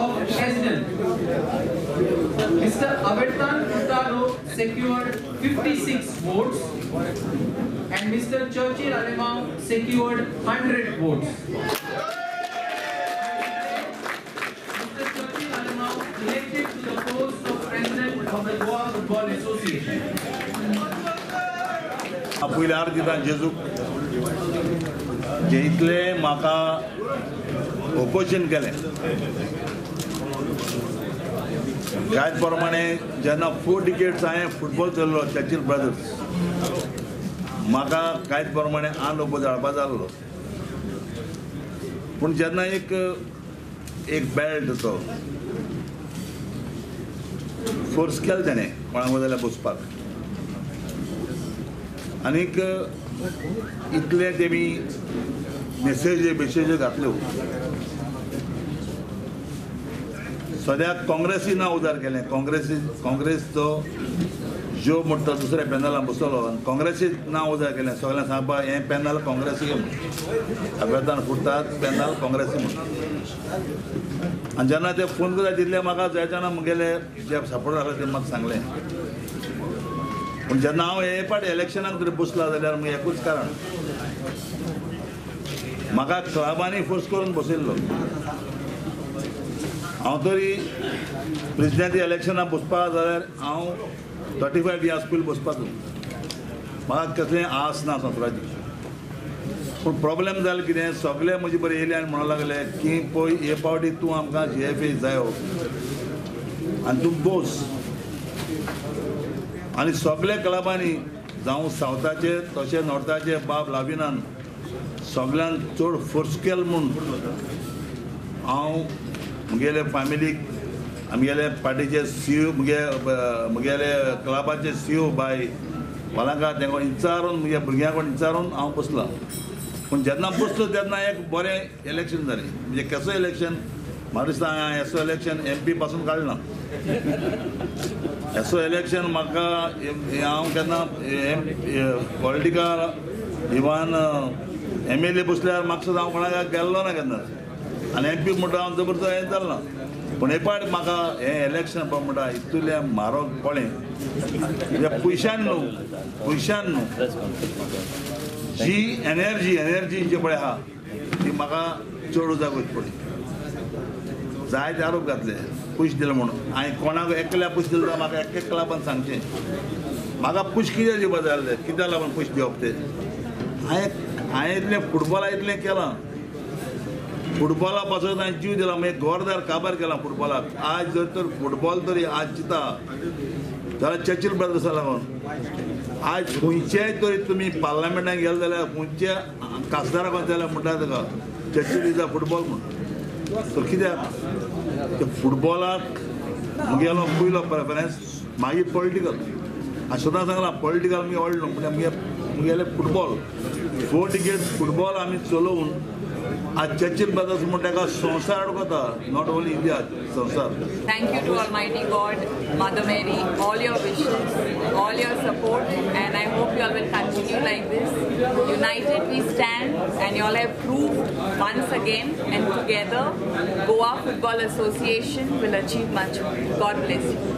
of President, Mr. Avertan Furtado secured 56 votes and Mr. Churchill Alemao secured 100 votes. Mr. Churchill Alemao elected to the post of President of the Goa Football Association. पयलीं अर्ज दिता जेजूक जे इतले म्हाका opposition केलें. त्याच प्रमाणे जेन्ना 4 decades हांवें फुटबॉल चललो चर्चिल ब्रदर्स, म्हाका कांयच प्रमाणे आन ओपो जाळपा जाल्लो. पूण जेन्ना एक एक बेल्ट तो फोर्स केलो तेणें कोणाक जाल्यार बसपाक, आनीक इतले तेमी मेसेजी बेसेज्यो घातल्यो. सद्याक काँग्रेसी ना उदार केलें. काँग्रेसचो ज्यो म्हणटा दुसऱ्या पॅनलान बसलो आनी काँग्रेसी ना उदार केलें. सगळ्यांक सांगपा हें पॅनल काँग्रेसी म्हूण, अभ्यासान फुटतात पॅनल काँग्रेसी म्हूण. आनी जेन्ना ते फोन करता तितले म्हाका जाय जाणा म्हगेले जे सपोर्टर आसले ते म्हाका सांगलें. पूण जेन्ना हांव हे पाट इलेक्शनाक जर बसला जाल्यार मागीर एकूच कारण, म्हाका क्लबांनी फोर्स करून बसयल्लो. हांव तरी प्रेजिडेंट इलेक्शनाक बसपाक जाल्यार हांव 35 इयर्स पयलीं बसपाचो, म्हाका कसलें आस ना संवसाराची. पूण प्रॉब्लेम जालें कितें, सगळे म्हजे बरें येयले आनी म्हणूंक लागले की पळय हे पावटी तूं आमकां जी एफ ए जायो आनी तूं बोस. आनी सगळे क्लबांनी जावं सावथाचे तशें नॉर्थाचे बाब लाविनान सगळ्यान चड फोर्स केलो म्हूण हांव म्हगेले फॅमिलीक, आमगेले पार्टीचे सी ओ, म्हगेले क्लबाचे सी ओ बाय वालांकार तेंका विचारून म्हज्या भुरग्यां कडेन विचारून हांव बसलां. पूण जेन्ना बसलो तेन्ना एक बरें इलेक्शन जालें. म्हणजे कसो इलेक्शन म्हाका दिसता हांवें असो इलेक्शन एम पी पासून काडना. असो इलेक्शन म्हाका हांव केन्ना political even M L A बसल्यार म्हाका सुद्दां हांव कोणाक गेल्लो ना केन्नाच. आनी एम पी म्हणटा हांव जबरदस्त हें जालें ना. पूण हे पाट म्हाका हें इलेक्शन पळय म्हणटा इतलें म्हारग पळें, म्हणजे पयशान न्हू, पयशान न्हू, जी एनर्जी एनर्जी जी पळय आहा ती म्हाका चड उजाग वयता पडली. जायते आरोप घातले पयशे दिले म्हणून. हांवें कोणाक एकल्या पयशे दिले जाल्यार म्हाका एक क्लबान सांगचें म्हाका पयशे कित्याक दिवपा जाय आसले, कित्याक लागून पयशे दिवप ते. हांवें इतलें फुटबॉला इतलें केलां, फुटबॉला पासून हांवें जीव दिला, मागीर घरदार काबार केला फुटबॉलाक. आज जर तर फुटबॉल तरी आज चिंता जाल्यार चर्चिल ब्रदर्सा लागून आज खंयचेय तरी तुमी पार्लमेंटान गेले जाल्यार खंयच्या खासदाराक जाल्यार म्हणटा ताका चर्चिल is a football म्हूण. तर कित्याक ते फुटबॉलाक म्हगेलो पयलो प्रेफरन्स, मागीर पॉलिटिकल. हांवें सदां सांगलां पॉलिटिकल आमी व्हडलो न्हू, म्हणजे म्हगेले फुटबॉल 4 डिकेट्स फुटबॉल आमी चलोवन आज चर्चिल ब्रदर्स म्हणटा ताका संवसार अडकता, not only India, संवसार. Thank you to Almighty God, Mother Mary, all your wishes, all your support, and I hope you all will continue like this. United we stand, and you all have proved once again, and together Goa Football Association will achieve much more. God bless you.